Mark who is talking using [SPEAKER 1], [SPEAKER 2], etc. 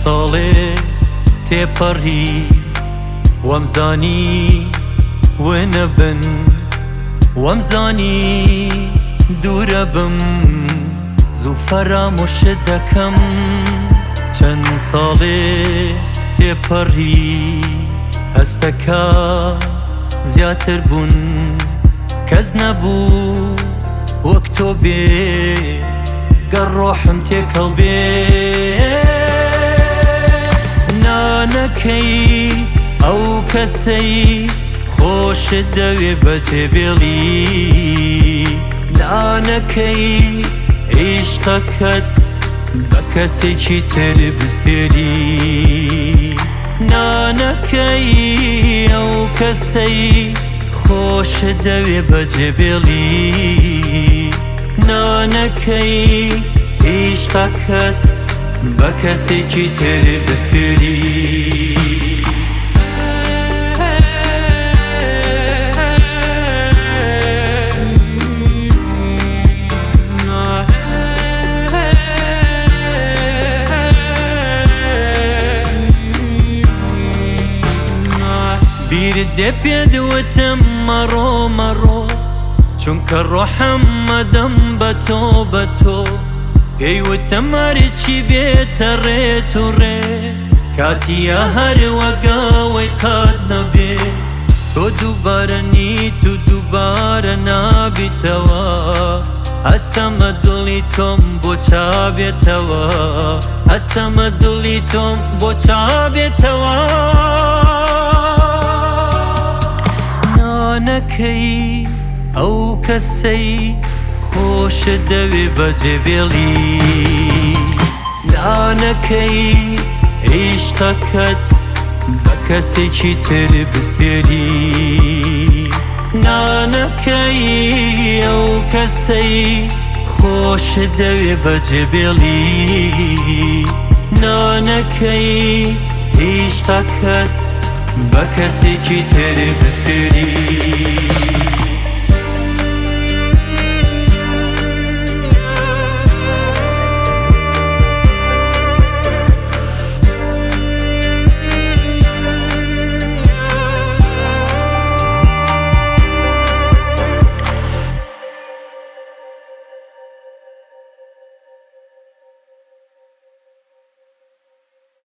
[SPEAKER 1] ساڵێ تێپەڕی وامزانی ونەبن وامزانی دوورەبم زوو فەرامۆشت دەکەم. چەند ساڵێ تێپەڕی هەستەکە زیاتر بوون کەس نەبوو وەک تۆ بێ گەر ڕۆحم تێکەڵ بێ. نانەکەی ئەو کەسەی خۆشت دەوێ بەجێ بێڵی، نانەکەی عیشقەکەت بە کەسێکی تر بسپێری، نانەکەی ئەو کەسەی خۆشت دەوێ بەجێ بێڵی، نانەکەی عیشقەکەت بە کەسێکی تر بسپێری. بیرت دێ پێت وتم مەڕۆ مەڕۆ، چونکە ڕۆحم مەدەم بە تۆ بە تۆ، پێی وتم هەرچی بێتە ڕێت و ڕێ، کاتیە هەر وەگەوەی قەت نەبێ، تۆ دووبارە نیت و دووبارە نابیتەوە، هەستەمە دڵی تۆم بۆ چابێتەوە، هەستەمە دڵی تۆم بۆ چابێتەوە. نانەکەی ئەو کەسەی خۆشت دەوێ بەجێ بێڵی، نانەکەی عیشقەکەت بە کەسێکی تر بسپێری، نانەکەی ئەو کەسەی خۆشت دەوێ بەجێ بێڵی، نانەکەی عیشقەکەت بە کەسێکی تر بسپێری.